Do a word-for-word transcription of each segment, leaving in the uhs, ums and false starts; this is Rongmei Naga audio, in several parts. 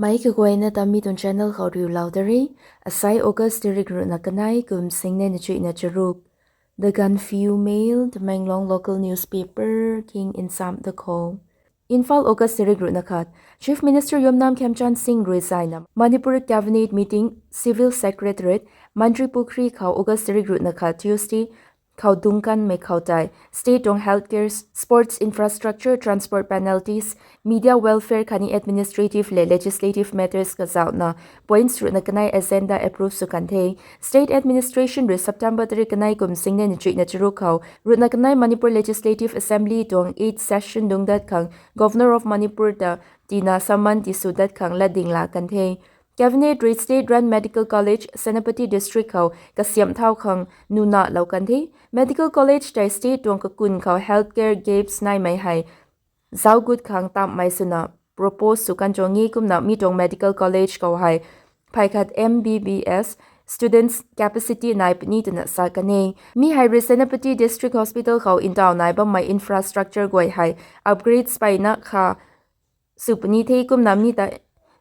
Meic kaguayna ta mi tuang channel khou riulou da re. Asai August tarik ruhna kanei kum singnei na chuihna charuk. The Gaanphiu Mail, Tamenglong local newspaper king nsam da kho. Imphal, August tarik ruhna khat. Chief Minister Yumnam Khemchand Singh rui zayna Manipur Cabinet meeting, Civil Secretariat, Mantripukhri khou August tarik ruhna khat Tuesday khou dungc kanmei khou tei state tuang healthcare, sports infrastructure, transport penalties, media welfare khatni administrative le legislative matters kazauhna points ruhna kanei agenda approve sw kan the. State administration rui September tarik kanei kum singnei na chuihna charuk khou ruhna kanei Manipur Legislative Assembly tuang eighth session dungc dat khang Governor of Manipur ta tina summon tisw dat khang latding la kan the. Cabinet rui state run medical college Senapati district khou kasiamh thau khang nuna lou kan the. Medical college tei state tuang kakun khou healthcare gaps naimei hei zauc gut khang tamhmei swna propose sw kan tuang e. Kumna mi tuang medical college khou hei phey khat M B B S students capacity nai puni twna sa kan e. Mi hei rui Senapati District Hospital khou ntaw nai bammei infrastructure guay hei upgrades peyna kha sw puni the. Kumna mi ta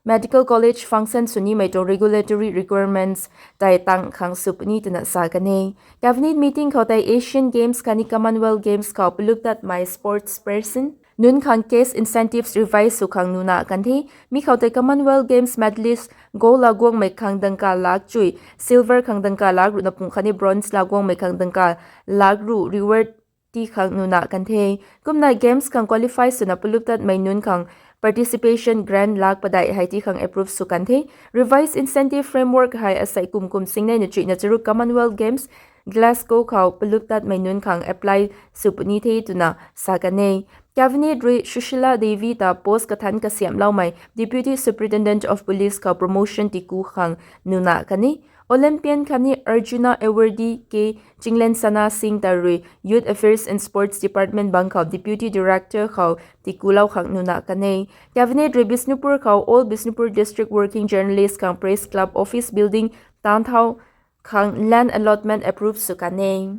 medical college function sw nimei tuang regulatory requirements tei tang khang sw puni twna sa kan e. Cabinet meeting khou tei Asian Games khatni Commonwealth Games khou palup tatmei sports person nunc khang cash incentives revise sw khang nuna kan the. Mi khou tei Commonwealth Games medalist gold la guangmei khang dangka lak chuih, silver khang dangka lak ruhna pung khatni bronze la guangmei khang dangka lak ruh reward ti khang nuna kan the. Kumna games khang qualify swna palup tatmei nunc khang participation grant lak padeih hei ti khang approve sw kan the. Revised incentive framework hei asei kum kum singnei na chuihna charuk Commonwealth Games Glasgow khou palup tatmei nunc khang apply sw puni the twna sa kan e. Cabinet rui Sushila Devi ta post kathanc kasiamhloumei Deputy Superintendent of Police khou promotion tiku khang nuna kan e. Olympian khatni Arjuna Awardee K Chinglensana Singh ta rui Youth Affairs and Sports Department bang khou Deputy Director khou tikulou khang nuna kan e. Cabinet rui Bishnupur khou All Bishnupur District Working Journalists khang Press Club Office Building taanthau khang land allotment approve sw kan e.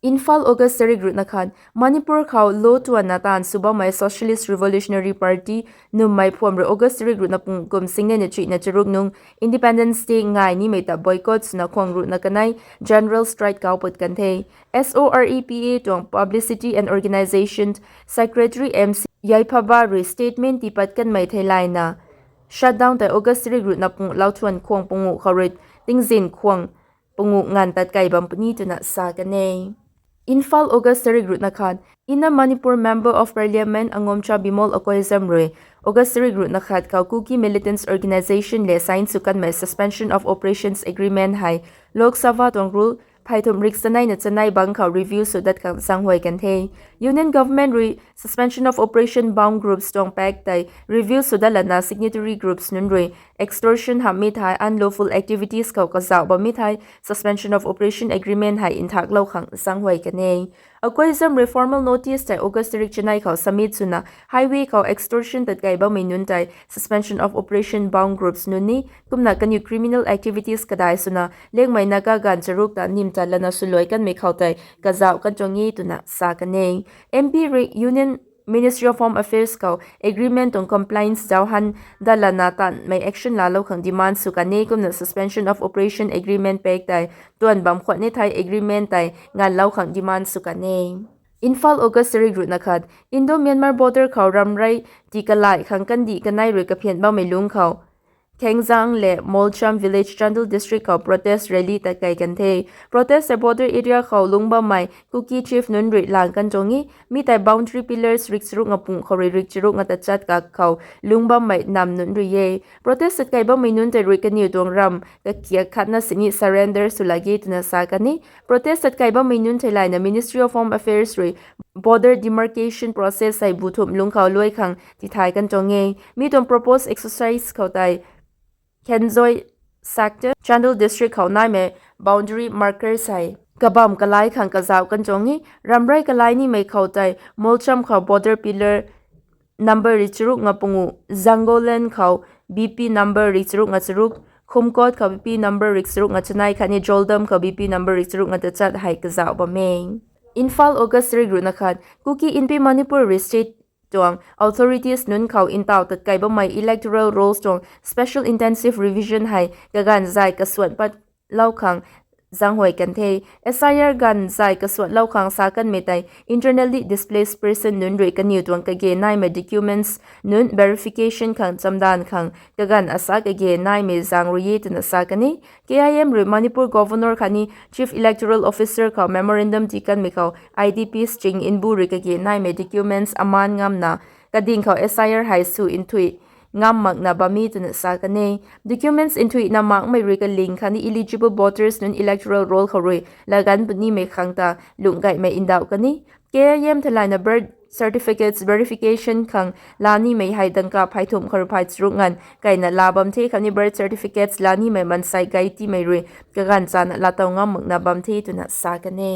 Imphal, August tarik ruhna khat. Manipur khou lo tuanna taanv sw bammei Socialist Revolutionary Party nummei phuam rui August tarik ruhna pung kum singnei na chuihna charuk nung Independence Day ngai nimei ta boycott swna khwang ruhna kanei general strike kau put kan the. SOREPA tuang Publicity and Organisation Secretary M C Yaphaba rui statement tii pat kanmei theilayna shutdown tei August tarik ruhna pung lou thuan khwang panguh khou rui tingzin khwang panguh nganv tat kei bam puni twna sa kan e. Imphal, August tarik ruhna khat. Inner Manipur Member of Parliament Angomcha Bimol Akoijam rui August tarik ruhna khat khou Kuki Militants Organisation le sign sw kanmei Suspension of Operations Agreement hei Lok Sabha tuang rule pheythumh rik chanei na chanei bang khou review sw dat khang zaenghuay kan the. Union Government rui Suspension of Operation bound groups tuang pact tei review sw dat lana signatory groups nunc rui extortion hamhmei thei unlawful activities khou kazauh bammei thei Suspension of Operation Agreement hei nthaklou khang zaenghuay kan e. Akoijam rui formal notice tei August tarik chanei khou submit swna highway khou extortion tat kei bammei nunc tei Suspension of Operation bound groups nunc ni kumna kaniw criminal activities kadai swna Liangmei Naga ganv charuk ta nim tat lana swluai kanmei khou tei kazauh kan tuang e twna sa kan e. MP rui Union Ministry of Home Affairs khou agreement tuang compliance zauc han dat lana tanmei action laalou khang demand sw kan e kumna Suspension of Operation Agreement pact tei tuan bam khwan ni thei agreement tei nganlou khang demand sw kan e. Imphal, August tarik ruhna khat. Indo-Myanmar border khou ramrei tii kalai khang kandih kanei rui kaphian bammei lungc khou Khengjang le Molcham Village, Chandel District khou protest rally tat kei kan the. Protest tei border area khou lungc bammei Kuki chief nunc rui lang kan tuang e. Mi tei boundary pillars rik charuk nga pung khou rui rik charuk nga tachat kak khou lungc bammei nam nunc rui e. Protest tat kei bammei nunc tei rui kaniw tuang ramv kakiak khatna sini surrender sw lak ge twna sa kan e. Protest tat kei bammei nunc theilayna Ministry of Home Affairs rui border demarcation process hei bu thumh lungc khou luai khang tithay kan tuang e. Mi tuang proposed exercise khou tei Khengjoi sector, Chandel District khou naimei boundary markers hei kabamv kalai khang kazauh kan tuang e. Ramrei kalai nimei khou tei Molcham khou border pillar number rik charuk nga panguh, Zangolan khou B P number rik charuk nga charuk, Khumkot khou B P number rik charuk nga chanei khatni Joldam khou B P number rik charuk nga tachat hei kazauh bam e. Imphal, August tarik ruhna khat. Kuki Inpi Manipur rui state tuang authorities nunc khou ntaw tatkei bammei electoral rolls tuang special intensive revision hei kaganv zay kasuan patlou khang zaenghuay kan the. S I R ganv zay kasuanlou khang sa kanmei tei internally displaced person nunc rui kaniw tuang kage naimei documents nunc verification khang chamdanv khang kaganv asa kage naimei zaeng rui e twna sa kan e. K I M rui Manipur Governor khatni Chief Electoral Officer khou memorandum tii kanmei khou I D Ps ching nbu rui kage naimei documents amaan ngamna kading khou S I R hei sw nthuih ngam makna bam e twna sa kan e. Documents nthuihna makmei rui kaling khatni eligible voters nunc electoral roll khou rui laganv punimei khang ta lungh gaymei ndauh kan e. K I M theilayna birth certificates verification khang laa nimei hei dangka phey thumh kharui phey charuk nganv kaina laa bam the khatni birth certificates laa nimei mansei gay tiimei rui kaganv chana laatow ngam makna bam the twna sa kan e.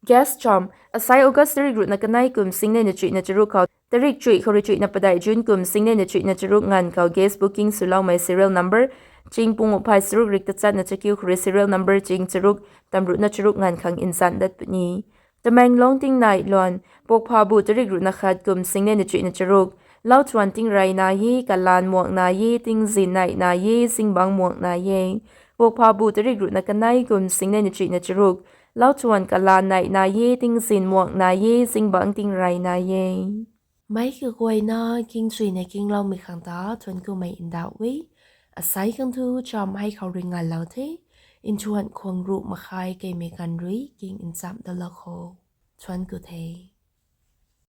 Guest cham, asai August tarik ruhna kanei kum singnei na chuihna charuk khou tarik chuih khou rui chuihna padeih June kum singnei na chuihna charuk nganv khou guest booking swloumei serial number ching pung phey charuk rik tachatna chakiu khou rui serial number ching charuk tamruhna charuk nganv khang nzan dat puni. Tamenglong tingnai luan, Pokphabu tarik ruhna khat kum singnei na chuihna charuk, lauchuan tingrey nai e, kalaan muak nai e, tingzin neih nai e, zingbangc muak nai e. Pokphabu tarik ruhna kanei kum singnei na chuihna charuk, lauchuan kalaan neih nai e, tingzin muak nai e, zingbangc tingrey nai e. Meic kaguayna kingchuina kingloumei khang ta thuanc kumei ndauh e. Asai khang thu cham hei khou rui ngalou the. Nthuan khwang ruh makhai keimei ganv rui king nchamh dalou kho. Thuanc ku the.